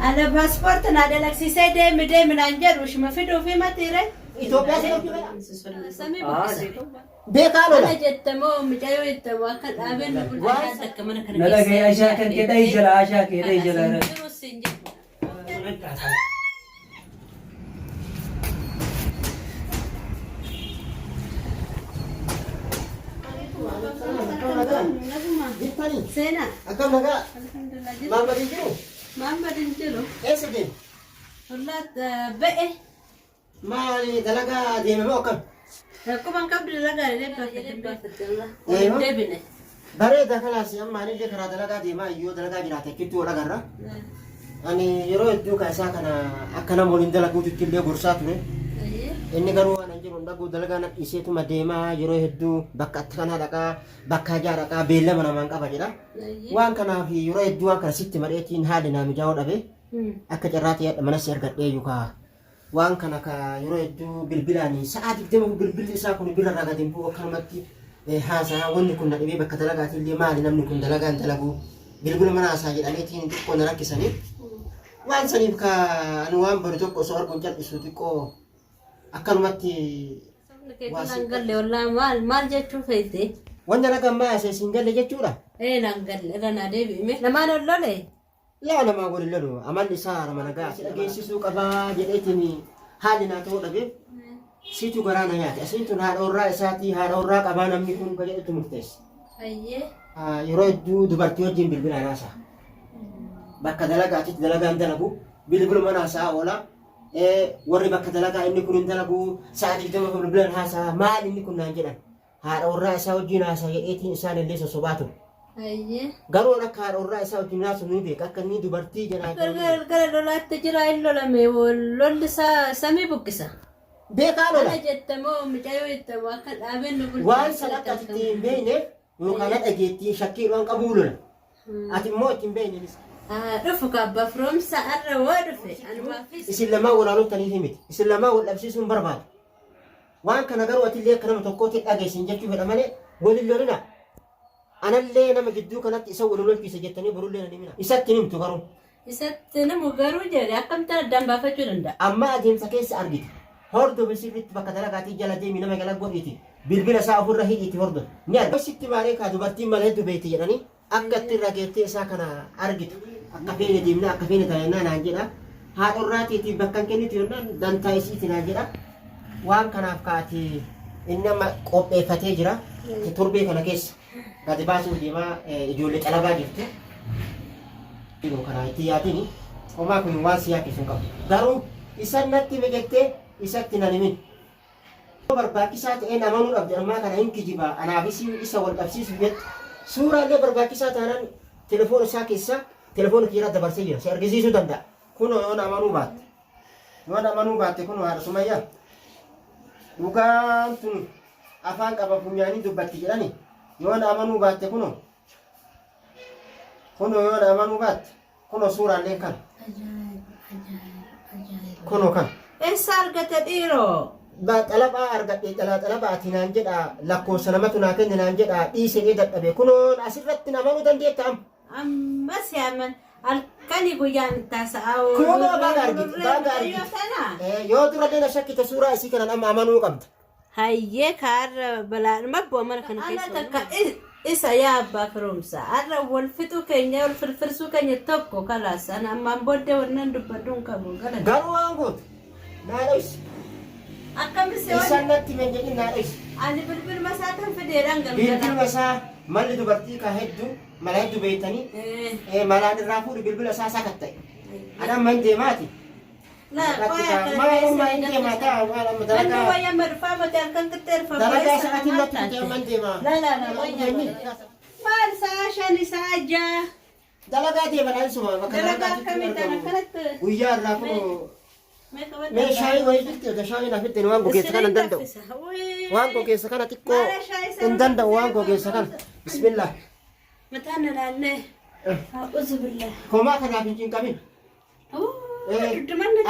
Ana paaspoorti naa dalagsiisee deemi deemi naan jedhu ishuma fiduufi matiire. Itoophiyaa seenuu fedha. Samii buqqisa. Beekaa lola. Kana jettamoo mucayyoo jettamoo akka dhaabeen nu bulchaa takka mana kana Na dhagaye ashaa kan kee dhahi jala ashaa kee dhahi jala. Jiru siin jedhu. Jirtanii? Seenaa. Akkam nagaa? Alhamdulillah jiru. Maal badii jiru? Maal badin jiru? Eessa deemu? Ollaat ba'e. Maali dalagaa deeme moo akkam? Rakkuma hin qabdu dalagaa illee baafatte. Eeyyoo. Deebine. Bareeda kalaas amma anillee karaa dalagaa deemaa yoo dalagaa jiraate achitti wal agarra. Ani yeroo hedduu kan isaa kana akka nama waliin dalaguutitti illee gorsaa ture. Inni garuu waan an jiru hin dhaguu dalagaa na dhiiseetuma deemaa yeroo hedduu bakka itti kanaa dhaqaa bakka hajaa dhaqaa beellama namaan qaba jedha. Waan kanaaf yeroo hedduu waan kana sitti madheetiin haalli naa mijaa'uu dhabe. Akka carraa ta'e mana si argadhee yookaan waan kana ka yeroo hedduu bilbilaan sa'aa 20 bilbilli isaa kun bira irraa gadi hin bu'u akkanumatti haasaa wanni kun na dhibee bakka dalagaatii illee maali namni kun dalagaa hin dalagu bilbila mana haasaa jedhaniitiin xiqqoo na rakkisanii waan saniif ka ani waan baru tokko osoo arguun cal'isu xiqqoo akkanumatti Sabni keetu naan galle wallaa maal maal jechuu feete? Wanta naga ammaa haasa'e siin galle jechuudha. Ee naan galle irra naa deebi'ime. Namaan ol lole. Laa namaa wal hin lolu amalli isaa nama nagaa si dhageessisuu qabaa jedheetiin haalli naa ta'uu dhabe situ garaa na nyaate asiin tun haadha warraa isaatii haadha warraa qabaa namni kun ka jedhutti murteesse. Hayyee. Yeroo hedduu dubartii wajjin bilbilaan haasa'a. Bakka dalagaatitti dalagaan dalagu bilbiluma haasa'a oola. Warri bakka dalagaa inni kun hin dalagu sa'a 20 bilbilaan haasa'a maal inni kun naan jedhan. Haadha warraa isaa wajjin haasa'a jedheetiin isaan illee sosobaa ture. Hayyee. Garuu an akka haadha warraa isaa wajjin haasa'u ni beeka. Akka inni dubartii jalaa Galgala gara lolaatti jira hin lolame lolli isaa samii buqqisa. Beekaa lola. Kana jettamoo mucayyoo jettamoo akka dhaabeen nu bulchaa. Waan san akka ati itti hin beekneef yookaan na dhageettii shakkii waan qabuu lola. Ati immoo itti hin beekne mis. Dhufu ka abbaa firoomsa arra waa dhufe anumaafis. Isin lamaan wal haalooftaniif miti. Isin lamaan wal dhabsiisuu hin barbaadu. Waan kana garuu atillee akka nama tokkootti dhageessin jechuu fedha malee wal hin lolinaa. Anallee nama gidduu kanatti isa wal lolchiise jettanii borullee nan himina. Isatti hin himtu garuu. Isatti namu garuu jedhe akkamittiin addaan baafachuu danda'a? Amma adeemsa keessa argita. Hordofi sirriitti bakka dalagaatii jala deemi nama jala godhiiti. Bilbila isaa ofirra hidhiiti hordofi. Ni argita. Sitti maaree kaa dubartiin mala hedduu beekti jedhanii Akka itti irra geettee isaa kana argitu. Akka feene deemna akka feene dalagnaa naan jedha. Haadha warraa teetiif bakka hin kennitu yennaan dantaa isiiti naan jedha. Waan kanaaf kaati inni amma qopheeffatee jira. Torbee kana keessa gadi baasuuf deemaa ijoollee xalabaa jirtu. Yeroo kana itti yaadini homaa kun waan si yaachisu hin qabu. Garuu isan natti hime jettee isatti nan himin. Yoo barbaachisaa ta'een amanuu dhabde ammaa kana hin kijiba anaaf isii isa wal dhabsiisuuf jette suuraallee barbaachisaa taanaan telefoona isaa keessaa telefoona kiyyaraa dabarsee jira si argisiisuu danda'a kunoo yoon amanuu baatte yoon amanuu baatte kunoo haadha sumayyaa dhugaan tun afaan qaba funyaanii dubbatti jedhani yoon amanuu baatte kunoo kunoo yoon amanuu baatte Kunoo suuraalleen kana. Ajaa'iba ajaa'iba ajaa'iba. Kunoo kana. Eessa argate dhiiroo? Ba xalabaa argadhe xalaa xalabaa ati naan jedha lakkoofsa namatu naa kenne naan jedha dhiisee dadhabe kunoon asirratti na amanuu dandeetta amma. Ammas yaaman halkanii guyyaan taasa'aa oolu. Kunoo baga argite baga argite. Yoo durallee na shakkite suuraa isii kanan amma amanuu qabda. Hayyee kaarra balaadhuma bu'a mana kana keessa. Ana takka isa yaa abbaa firoomsa. Har'a wal fixuu keenya wal firfirsuu keenya tokko kalaas. Ana ammaan booddee wannan dubbadhu hin qabu. Galata. Garuu waan gootu naa dhoysi. Akkami si Isan natti himen jedhin naa dhoysi. Ani bilbiluma isaa tan fideedhaan galgala. Bilbiluma isaa malli dubartii ka hedduu mala hedduu beektanii malaan irraa fuudhi bilbila isaa sakatta'i. Ani amma hin deemaati. Maal amma hin deemaa ta'a maal amma dalagaa dalagaa sa'aatiin natti kutee amma hin deemaa. Maal sa'a shani sa'a ja'a. Dalagaa deema dhaan suma bakka Dalagaa dalagaatti akkamii tan argamu. akkanatti. Guyyaa irraa kun mee shaayii wayii jirti odoo shaayii naaf fidde waan gogeessa kana hin danda'u. Waan gogeessa kana xiqqoo hin danda'u waan gogeessa kana. Bismillah. Mataan na naannee. A'uuzu billah. Homaa kanaaf hin cinqamin.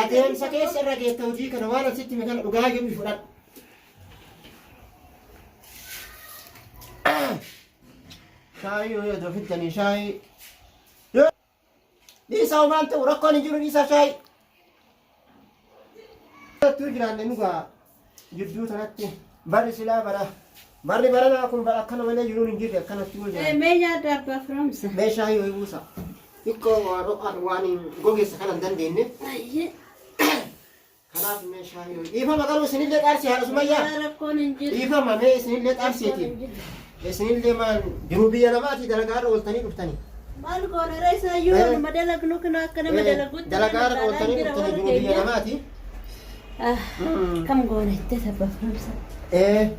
Adeemsa keessa irra geetta hojii kana waan asitti hime kana dhugaa jedhu fudhadhu. Shaayii yoo odoo fiddanii shaayii. Dhiisaa homaan ta'u rakkoon hin jiru dhiisaa shaayii. Attuu jiraanne nugaa jidduu tanatti barri silaa bara barri baranaa kun bara akkana malee jiruun hin jirre akkanatti yoo jiraanne. Mee nyaadha abbaa firoomsa. Mee shaayii wayii buusa. Xiqqoo waan ho'aan waan gogeessa kana hin dandeenye. Ayyee. Kanaaf mee shaayii wayii. Dhiifama garuu isinillee xaarsi haadha Sumayyaa. Rakkoon hin jiru. Dhiifama mee isinillee xaarsiiti. Isinillee maal jiruu biyya namaatii dalagaarra ooltanii dhuftanii. Maal goona ree isaayyuu wanuma dalagnu kana akka nama dalagutti Dalagaarra ooltanii dhuftanii jiruu biyya namaati. Kam goona itti abbaa firoomsa.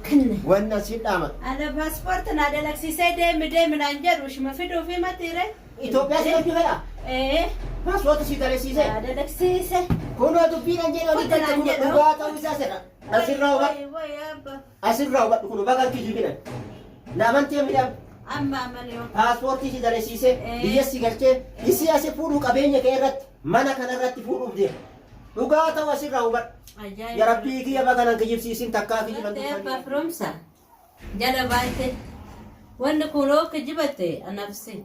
Kenne. Wanna si dhaama. Ana paaspoorti naa dalagsiisee deemi deemi naan jedhu ishuma fiduu fi matiire. Itoophiyaa si galchuu fedha? Ee. Paaspoorti si dalagsiisee? Naa dalagsiise. Kunoo dubbiin an jedhu Kun naan jedhu. dhugaa ta'uu isaa sirra. Asirraa hubadhu. Wayi wayi abba. Asirraa hubadhu kun baga kijibina. Na amantee midhaan Amma amanee. paaspoortii si dalagsiisee biyya si galchee isii asi fuudhuu qabeenya kee irratti mana kana irratti fuudhuuf deema. Dhugaa ta'uu asirraa hubadhu. Ajaa'iba. Ya Rabbii kiyya baga nan kijibsiisin takkaa kijiban Gartee abbaa dubbanii. firoomsa jala baay'ee wanni kun hoo kijibate anafsi.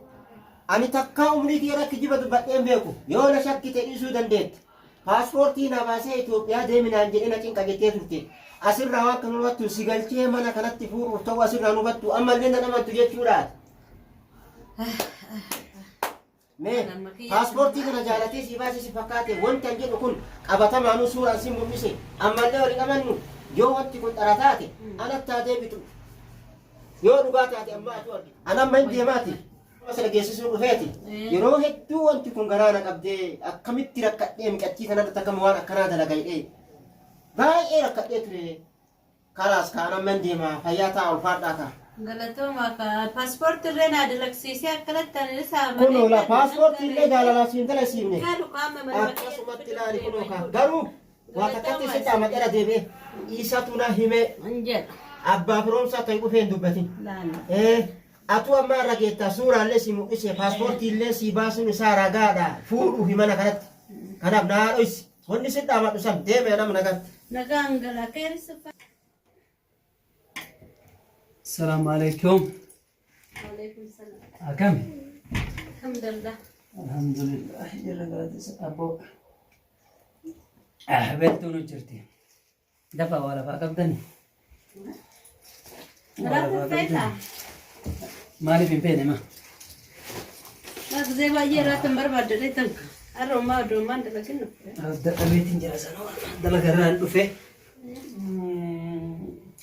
Ani takkaa umrii kiyya irra kijiba dubbadhee hin beeku. Yoo na shakkite dhiisuu dandeetta. Paaspoortii na baasee Itoophiyaa deemi naan jedhee na cinqa jettee turte. Asirraa waan kana hubattu si galchee mana kanatti fuudhuuf ta'uu asirraa hin hubattu ammallee nan amantu jechuudhaati. Mee paaspoortii kana jaalatee sii baasee si fakkaate wanti an jedhu kun qabatamaanuu suuraan si mul'ise ammallee waliin amannu yoo wanti kun dhara taate anatti haa deebitu yoo dhugaa taate amma atu argita. An amma hin deemaati. Sana geessisuu dhufeeti. Yeroo hedduu wanti kun garaa na qabdee akkamitti rakkadhee miqattii kanarratti akkam waan akkanaa dalaga jedhee baay'ee rakkadhee ture. Kalaas kaa an amma hin deema fayyaa ta'a ulfaadhaa kaa. Galatooma ka paaspoortii illee naa dalagsiisee akkanatti ani isaa malee. Kunoo laa paaspoortii illee jaalalaa siin dalagsiifne. Galu qaama mana Akkasumatti ilaali kunoo kaa garuu waa takkatti si dhaama dhera deebi'e isatu na hime Hin jedha. abbaa firoomsaa ta'e dhufee hin dubbatin. Laala. Ee atuu amma irra geettaa suuraallee si mul'ise paaspoortii illee si baasuun isaa ragaadha fuudhuufi mana kanatti. Kanaaf naa dhoysi. Wanni si dhaamadhu san deeme nama nagatti. Nagaan galaa keessa. Salaamu alaikum. Waalaikum salaam. Akkami? Alhamdulillah. Alhamdulillah. Jirra galata abboo. Ah, beektuun hojjerti. Dafaa waa lafaa qabdani. Waa Raafuu lafaa feetaa? qabdani. Maaliif hin feene ma? Gisee baay'ee irratti hin barbaadde tanka. Har'a ummaa oduummaan dalagin dhufe. Dadhabeetiin jira sanoo dalagarraan dhufe.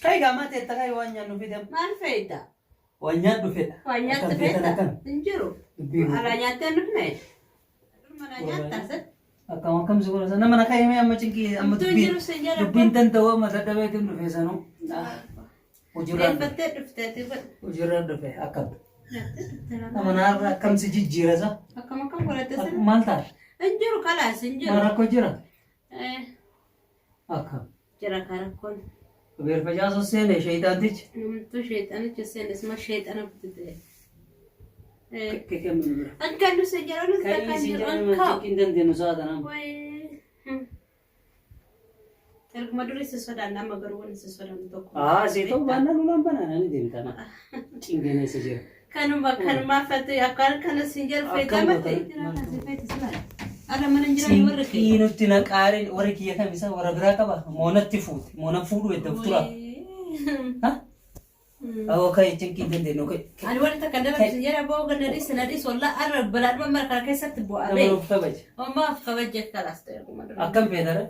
Kai gaamaa teetta kai waan nyaannu fidam. Maal feeta? Waan nyaadhu fedha. Waan nyaattu Akkam feetan feeta? akkam? Hin jiru. Dubbii guutuu. Alaa nyaattee hin dhufne. Mana nyaattaa set. Akkam akkam si godha nama na kaa'ime amma cinqii amma Utuu dubbiin jiru sin jala dubbiin danda'u amma dadhabeetiin dhufe sanuu. Hojiirraan dhufe. Eeffattee dhufteeti godhe. Hojiirraan dhufe akkam. Nyaattee dhufte nama. Nama naarra akkam si jijjiira sa? Akkam akkam godhatte sin. Maal ta'a? Hin jiru kalaas hin jiru. Maal rakkoo jira? Eh, Akkam. Jira kaa rakkoon. Beer facaasuu seene sheeyxaantichi. Namtu sheexanicha seene isuma sheexana butute. Eh, Kekemnu bira. Akka nu sin jedhu nuti Ka'ii takka hin siin jiru. jedhame Akka. cinqiin dandeenyu sa'a tanaan. Wayii. Erguma durii si sodaanna amma garuu wanni si sodaannu tokko. Aa si ta'u baannaan ulaan banaan ani deemtana. Cingeen eessa jira? Kanuma kanumaa fate akka kana sin jedhu Akkam feetaa matte. goota? Jira kan si feete si laala. Arra mana hin jiran warri kee. Cinqii nutti naqaareen warri kiyya kam isa warra biraa qaba moonatti fuute moona fuudhu edda of tura. Ha? Awwa ka'e cinqii hin dandeenyu ka'e. Ani wanta takka dalagu sin jedha boo ganna dhiis na dhiis wallah arra balaadhuma mara kana keessatti bu'aa Nama bee. nuuf kabaja. Ammaaf kabaje kalaas ta'e erguma dura. Akkam feetara?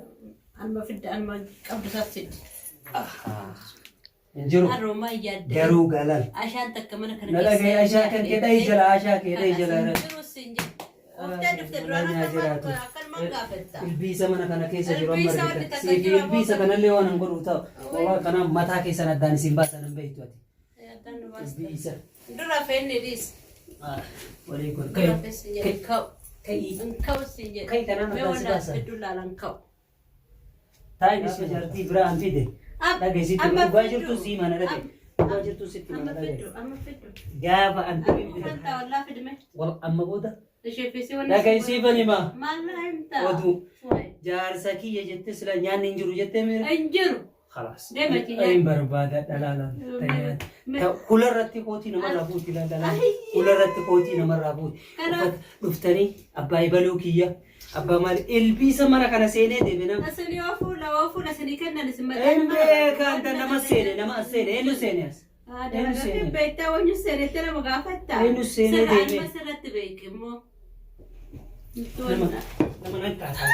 Anuma fidda anuma qabdu isaaf fiddi. Hin jiru. Arra yaadde. Garuu galan. Ashaan takka mana kana Na dhagaye ashaa kan kee dhahi jala ashaa kee dhahi jala. Hin jiru sin jedhu. Oftee dhufte duraan akkanuma gaafatta. Ilbiisa mana kana keessa jiru amma Ilbiisa wanti argita. takka Siif jira ilbiisa kanallee waan hin godhu ta'u. Walaa kanaaf mataa keessan addaan isin baasan hin beektu ati. Ilbiisa. Dura feenni dhiis. Walii kun Dura ka'i. feessin jedhu ka'u. Ka'i. Hin ka'u sin jedhu. Ka'i kanaan Mee addaan si wanna baasan. hedduu laalan ka'u. Taa'i bismillah jartii biraa an fide. Dhagaye sitti Amma dhugaa fiddu. jirtu sii mana dhagaye. Dhugaa jirtu sitti Amma mana dhagaye. fiddu amma fiddu. Gaafa an Amma uffataa wallaa fidme. Wal amma booda Ishee feesii wanna. dhagaye siifan himaa. Maal naa himtaa? Oduu. Wayi. Jaarsa kiyya jettee sila nyaanni hin jiru jettee miira. Hin jiru. Khalaas. Deema kiyyaa. Hin barbaada dhalaa laal. Kula irratti kootii namarraa fuuti laal dhalaan. Kula irratti kootii namarraa fuuti. Kanaaf- Uffata dhuftanii abbaa ibaluu kiyya abbaa maali ilbiisa mana kana seenee deeme nama. Isin yoo fuula yoo fuula isinii kennan isin maqaa Hin nama beekan tan nama seene nama as seene eenyu seene as. Eenyu seene? Beektaa wanyu seenetti nama gaafatta. Eenyu seenee Sirra deeme? amma sirratti beeki immoo. Nama nama nan kaasaa.